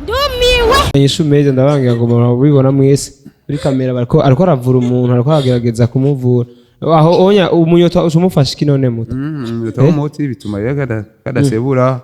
Ndumiwe. Inyishu meza ndabangira ngo murabibona mwese kuri kamera, bariko ariko aravura umuntu, ariko aragerageza kumuvura. Aho onya umunyota ucumufasha iki none muto? Umunyota w'umuti bituma rero kadasebura.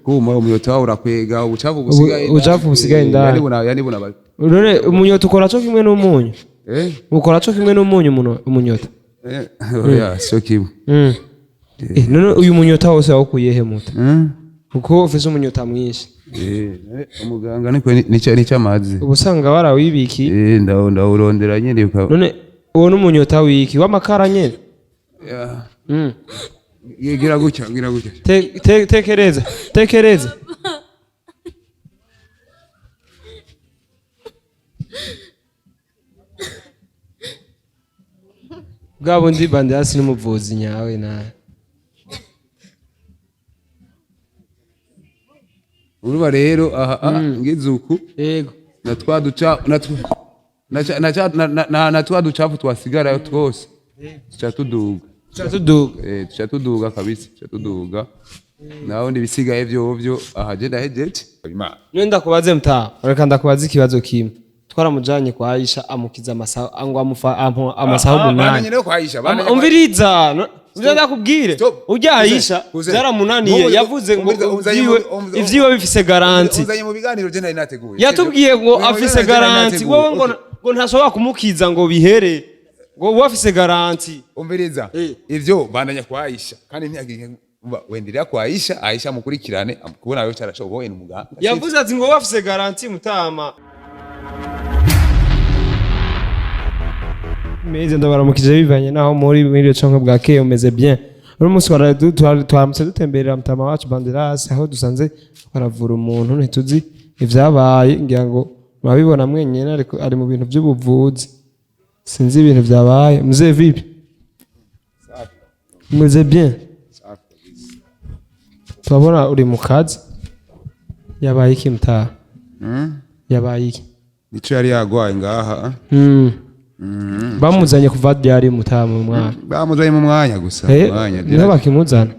Kuma umunyota wawe urakwega ubucafu busigaye. Ubucafu busigaye indani. Yani buna None umunyota ukora co kimwe n'umunyu? Eh? Ukora co kimwe n'umunyu umunyota? Eh, oya, sio kimwe. None uyu munyota wose wawukuye he muto? Kuko ufise umunyota mwinshi. Umuganga niko nico amazi. Uba usanga warawibikiye. Eh, ndawurondera nyene None uwo n'umunyota wiki w'amakara nyene? Ya. Gira gutya, gira gutya. Tekereza, tekereza. Bwa bundi Banderasi n'umuvuzi nyawe nawe. Uruba rero aha ngize uku. Yego. Na twa duca na twa na twa ducafu twasigara twose. Tuca tuduga. Tuca tuduga. Tuca tuduga kabisa, tuca tuduga. Naho ndibisigaye vyovyo aha je ndahejeje. Imana. None ndakubaze mtaa, reka ndakubaze ikibazo kimwe. Twaramujanye kwa Aisha amukiza amasaha ngo amufa amasaha Bamenye 8. rero kwa Aisha, bamenye. Umviriza, ivyo ndakubwire. Stop. Urya Aisha Kuze. byaramunaniye, yavuze ngo ivyiwe bifise garanti. Uzanye mu biganiro je nari nateguye. Yatubwiye ngo Uzanye mu afise biganiro je nari garanti. nateguye. Wowe ngo ntashobora kumukiza ngo bihere. Ngo wowe afise garanti. Umviriza. Ivyo bandanya kwa Aisha kandi ntiyagiye wendelea kwa Aisha, Aisha mukurikirane kubona wewe cyarashoboye ni muganga. Yavuze ati ngo wowe afise garanti mutama. Meze ndabaramukije bivanye naho muri muri canke bwakeye umeze bien. Uno munsi twaramutse dutemberera mutama wacu Banderasi aho dusanze baravura umuntu, ntituzi ivyabaye, ngira ngo murabibona mwenyene, ariko ari mu bintu vy'ubuvuzi. Sinzi ibintu vyabaye. Mzee vipi? Meze bien. Turabona uri mu kazi. Yabaye iki mtaa? Yabaye iki? Nico yari yagwaye ngaha. Bamuzanye kuva ryari mutaha mu mwana? Bamuzanye mu mwanya gusa, mwanya. Niho bakimuzana.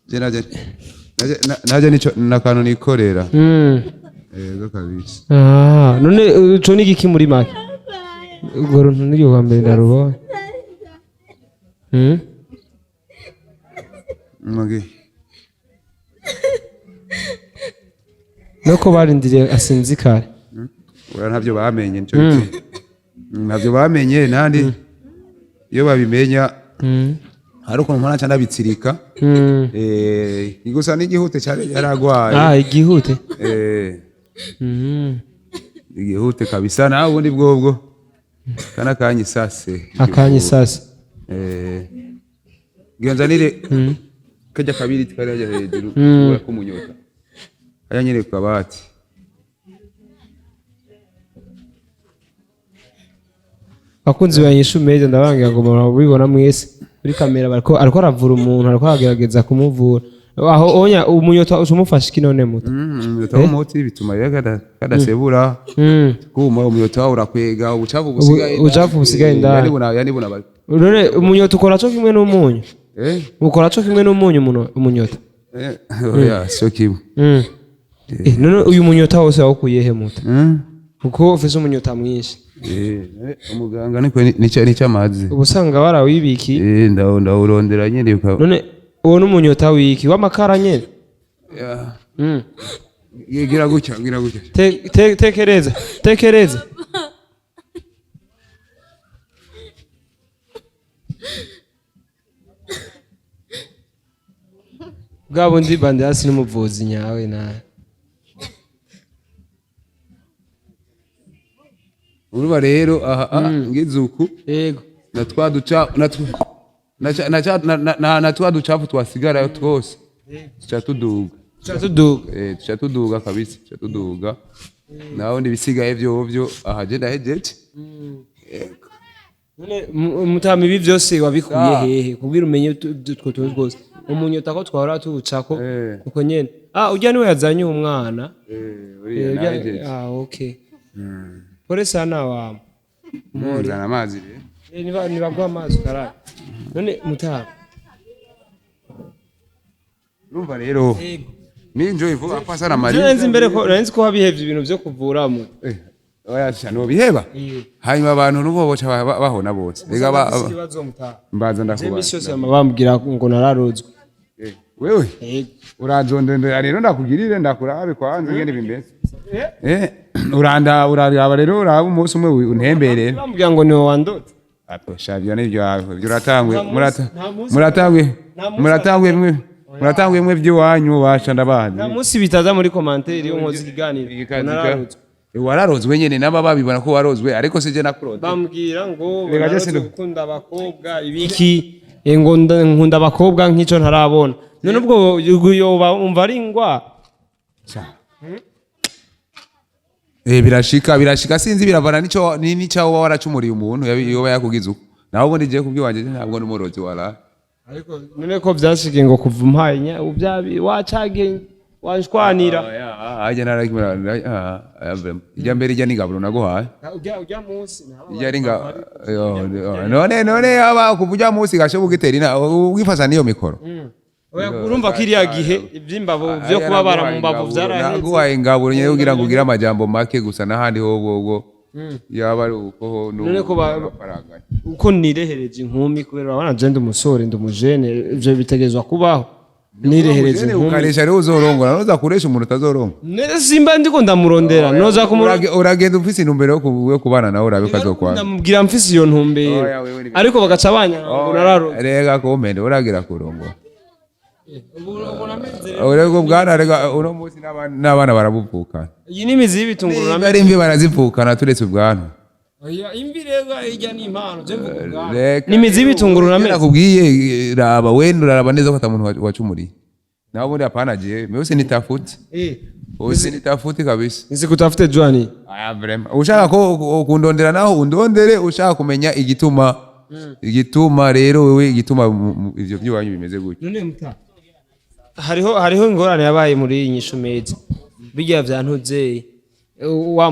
Je naje nico nakantu nikorera. Yego kabisa. None ico ni igiki muri make? Urwo runtu ni rwa mbere ndarubonye. Mugi. Nuko barindiriye asinzikare. Oya ntavyo bamenye nico gituma. Ntavyo bamenye nandi iyo babimenya hari ukuntu mpora nca ndabitsirika. Gusa n'igihute cyari yaragwaye. Igihute. Igihute kabisa nawe ubundi bwobwo. Kana kanyi sase. Akanyi sase. Ngira nzanire kajya kabiri kajya hejuru kubera kumunyota. Aya nyere ku kabati. Abakunzi ba Inyishu Media ndabangira ngo murabibona mwese kuri kamera, bariko ariko aravura umuntu, ariko aragerageza kumuvura. Aho onya umunyota ucumufasha iki none muto? Umunyota w'umuti bituma rero kadasebura. Kuma umunyota wawe urakwega ubucafu busigaye. Ubucafu busigaye indani. Yani buna None umunyota ukora co kimwe n'umunyu? Ukora co kimwe n'umunyu umunyota? Oya, sio kimwe. None uyu munyota wose wawukuye he muto? Kuko ufise umunyota mwinshi. Umuganga niko nico amazi. Uba usanga warawibikiye. Ndawurondera nyene None uwo n'umunyota wiki w'amakara nyene? Ya. Gira gutya, gira gutya. Tekereza, tekereza. Bwa bundi Banderasi n'umuvuzi nyawe nawe. Uruba rero aha ngize uku. Yego. Na twa duca na twa ducafu twasigara twose. Tuca tuduga. Tuca tuduga. Tuca tuduga kabisa, tuca tuduga. Naho ndibisigaye vyovyo aha je ndahejeje. None mutama ibi vyose wabikuye hehe kugira umenye utwo tuntu twose? Umunyota ko twahora tuwucako uko nyene. Urya niwe yazanye umwana. Uriya nahejeje. Okay. Pole sana wa. Nzana amazi rero. Nibaguha amazi ukarabe. None mutama. Urumva rero. Ninjo ivuga apa sana mari. Nari nzi mbere ko nari nzi ko wabihevye ibintu vyo kuvura mu. Eh, oya sha nobiheba. Hanyuma abantu nubo boca bahona bose. Rega Ikibazo mutaha. mbanza Je ndakubaza. misi yose bama bambwira ngo nararozwe. Eh, wewe Yego. urazondondera rero ndakugirire ndakurabe kwanza ingene bimeze. Eh, uranda uraraba rero uraba umunsi umwe untemberere. Bambwira ngo niwe wandotse. Apo shavyo nivyo ivyo uratangwe Nta munsi- murata nta munsi- muratangwe nta munsi- muratangwe mwe muratangwe mwe by'iwanyu basha ndabazi. Nta munsi bitaza muri commentaire iyo nkoze ikiganiro ngo nararozwe. Wararozwe nyene naba babibona ko warozwe ariko sije nakuroze. Bambwira ngo Reka je narozwe gukunda abakobwa ibiki, ngo nkunda abakobwa nk'ico ntarabona. None ubwo yoba umva ari ingwara. Eh, birashika birashika sinzi biravana nico nico woba waracumuriye umuntu yoba yakugize uko. Nawe ubundi je kubwiwanje ntabwo n'umurozi wala. Ariko none ko vyashikiye ngo kuva umpaye ubyabi wacagiye wanshwanira. Ajya narakimara ijya mbere ijya n'ingaburo naguhaye. Ujya munsi Ijya ari nga none yaba kuva ujya munsi gashoboka ugitera ina ubwifasa niyo mikoro. Oya, urumva ko iriya gihe ivy'imbavu vyo kubabara mu mbavu vyaraheze. Naguhaye ingaburo nyene kugira ngo ugire amajambo make gusa n'ahandi hobogo yaba ari uko ho None ko uko nirehereje inkumi kubera urabona je ndi umusore ndi umujene ivyo bitegerezwa kubaho nirehereje inkumi. Ukaresha rero uzorongora noza kuresha umuntu utazorongora. Simba ndiko ndamurondera noza kumurondera. Uragenda ufise intumbero yo kubana nawe urabe kazokwanga. Ndamubwira mfise iyo ntumbero Oya, wewe ni- ariko bagaca banyanka ngo nararozwe. Rega kumpende uragira kurongora. Urego bwana rega uno munsi n'abana barabuvukana. Iyi ni imizi y'ibitunguru Niba ari imvi barazivukana turetse ubwanwa. Oya, imvi rero ijya ni impano je mvuga ubwanwa. Reka Ni imizi y'ibitunguru nameze. Nakubwiye raba wenda uraraba neza ko ata muntu wacumuriye. Nawe ubundi hapana je, mimi usinitafute. Usinitafute kabisa. Nisikutafute Johnny. Aya vraiment. Ushaka ko kundondera naho undondere ushaka kumenya igituma. Igituma rero wewe igituma ivyo by'iwanyu bimeze gutyo. None muta. Hariho ingorane yabaye muri iyi nyishu meza. Bijya vyantuze wa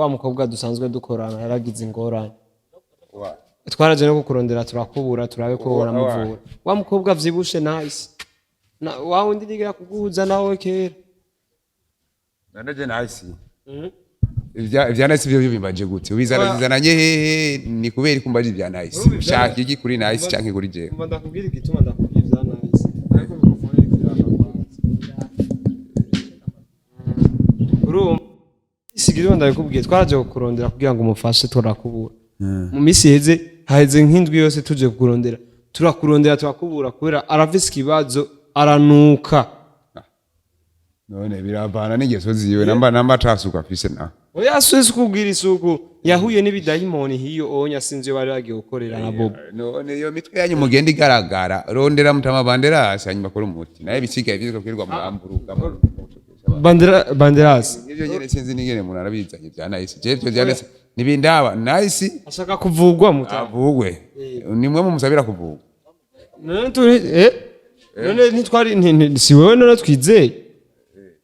mukobwa dusanzwe dukorana yaragize ingorane. Twaraje no kukurondera turakubura turabe ko uramuvura. Wa mukobwa vyibushe nice. Na wa wundi nigira kuguhuza nawe kera. Nanaje nice. Ivya nice byo bimbaje gute? Ubizana bizananye hehe? Ni kubera kumbaje ibya nice. Ushaka iki kuri nice canke kuri jewe? Umva ndakubwira igituma ndakubwira ivya nice. Ariko microphone iriko iraka kwanza. Urumva isigira ndabikubwiye twaraje kukurondera kugira ngo umufashe turakubura. Mu minsi iheze haheze nk'indwi yose tuje kukurondera turakurondera turakubura kubera arafise ikibazo aranuka. None biravana n'ingeso ziwe namba atasuku afise na. Oya suzi kubwira isuku yahuye n'ibidayimoni hiyo onya sinzi iyo bari bagiye gukorera na Bobo. None iyo mitwe yanyu mugenda igaragara rondera mutama banderasi hanyuma akora umuti naye bisigaye vyitwa kwirirwa muramburuka. Banderas Ivyo nyene sinzi n'ingene umuntu arabizanye vya nice. Je ivyo vya nice nibindaba nice ashaka kuvugwa muta. Avugwe. Nimwe mumusabira kuvugwa. None turi none ntitwari si wewe none twizeye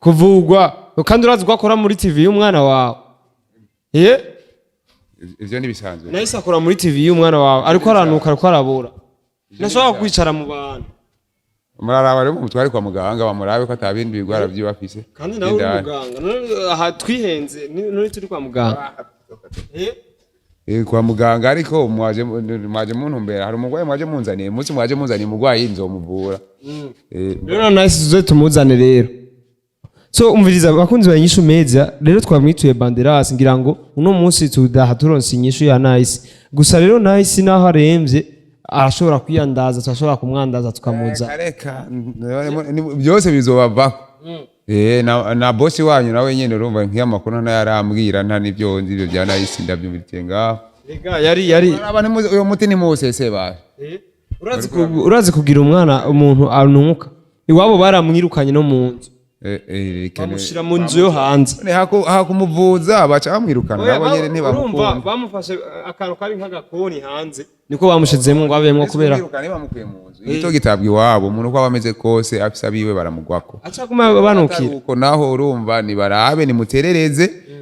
kuvugwa kandi urazi ko akora muri TV y'umwana wawe. Ivyo nibisanzwe. Nahise akora muri TV y'umwana wawe ariko aranuka ariko arabura ntashobora kwicara mu bantu. Muraraba rero mumutware kwa muganga bamurabe ko atabindi bigwara vyiwe afise. Kandi nawe uri muganga none aha twihenze none turi kwa muganga. Eh, kwa muganga ariko mwaje muntumbera hari umugwayi mwaje munzaniye umunsi mwaje munzaniye umugwayi nzomuvura. Rero nahise tuze tumuzane rero. So umviriza abakunzi ba Inyishu Media rero twamwituye Banderas ngira ngo uno munsi tudaha turonse inyishu ya Nice. Gusa rero Nice naho aremvye arashobora kwiyandaza turashobora kumwandaza tukamuza. Reka byose bizobavako. Eh, na bosi wanyu nawe nyene urumva nk'iyo amakuru ntayarambwira nta n'ivyo nzi ivyo bya Nice ndabyumviriye ngaho. Ega yari Araba uyo muti nimuwusese basha. Urazi kugira umwana umuntu anuka iwabo baramwirukanye no mu nzu Eh, bamushira mu nzu yo hanze. None hakumuvuza baca bamwirukana Oya, nabo nyene urumva ntibamukunda. bamufashe akantu kari nk'agakoni hanze niko bamushizemo ngo abemwo kubera Bamwirukana bamukuye mu nzu. Igito gitabwa iwabo umuntu uko aba ameze kose afise abiwe baramugwako. Aca guma banukira. Uko naho urumva nibarabe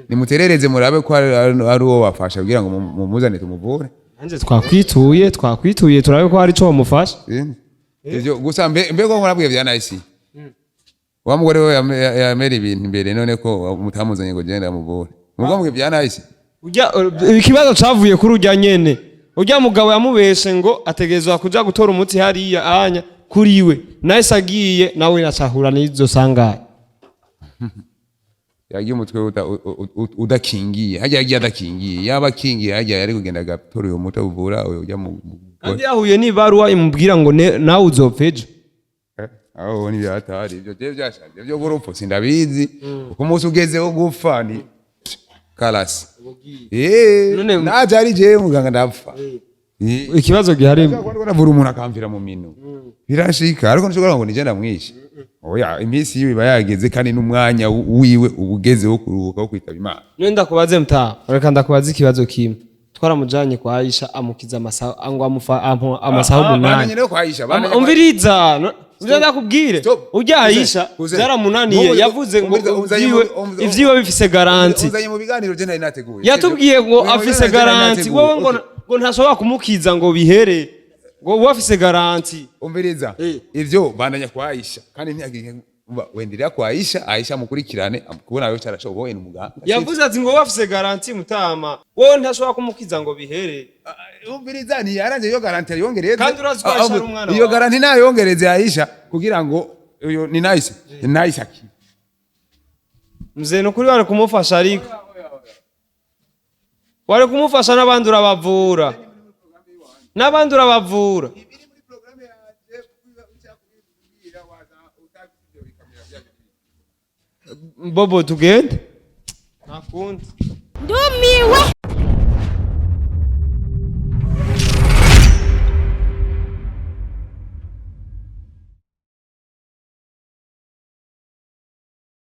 nimuterereze murabe ko ari uwo bafasha kugira ngo mumuzane tumuvure. Nanjye twakwituye turabe ko hari ico bamufasha. Ivyo gusa mbe ko nkorabwiye vya nice. Wa mugore we yamera ibintu imbere, none ko mutamuzanye ngo genda muvure, mugo mbwe byanahise. Ujya ikibazo cavuye kuri ujya nyene, ujya mugabo yamubeshe ngo ategerezwa kuja gutora umuti hariya anya kuri we, nahise agiye nawe acahura n'izo sangaye. Yagiye umutwe udakingiye hajya, yagiye adakingiye. Yaba akingiye hajya yari kugenda agatora uyo muti uvura uyo ujya mu Kandi yahuye n'ibaruwa imubwira ngo nawe uzopfa ejo. Aho ni byatari ibyo je byashaje byo gurupfu sindabizi, kuko umunsi ugeze wo gupfa ni karasi naje ari jewe muganga ndapfa. Ikibazo gihari Ndiko ndavura umuntu akamvira mu minu, birashika, ariko nshobora ngo nije ndamwishe. Oya, iminsi yiwe iba yageze kandi n'umwanya wiwe uba ugeze wo kuruhuka, wo kwitaba Imana. None ndakubaze mta, reka ndakubaze ikibazo kimwe. Twaramujanye kwa Aisha, amukiza amasaha ngo amufa amasaha Bamenye 8. rero kwa Aisha bamenye Umviriza, nivyo ndakubwire. Stop. Ujya Aisha Kuze. byaramunaniye. Yavuze ngo Umviriza, ivyiwe bifise garantie. Uzanye mu biganiro je nari nateguye. Yatubwiye ngo Uzanye mu afise biganiro je nari garantie. nateguye. Wowe ngo ngo ntashobora kumukiza ngo bihere, ngo wowe afise garantie. Umviriza. Ivyo bandanya kwa Aisha kandi ntiyagiye wendelea kwa Aisha, Aisha mukurikirane kubona wewe cyarashoboye ni umuganga. Yavuze ati ngo wowe afise garantie, mutama, wowe ntashobora kumukiza ngo bihere. Umviriza, ni yaranje iyo garantie yongereze. Kandi urazi ko Aisha ari umwana Iyo wawe. garantie nayongereze Aisha kugira ngo uyo ni nice ni nice aki. Mzee, ni ukuri wari kumufasha, ariko wari kumufasha n'abandi urabavura, n'abandi urabavura. Bobo, tugende, ntakundi. Ndumiwe.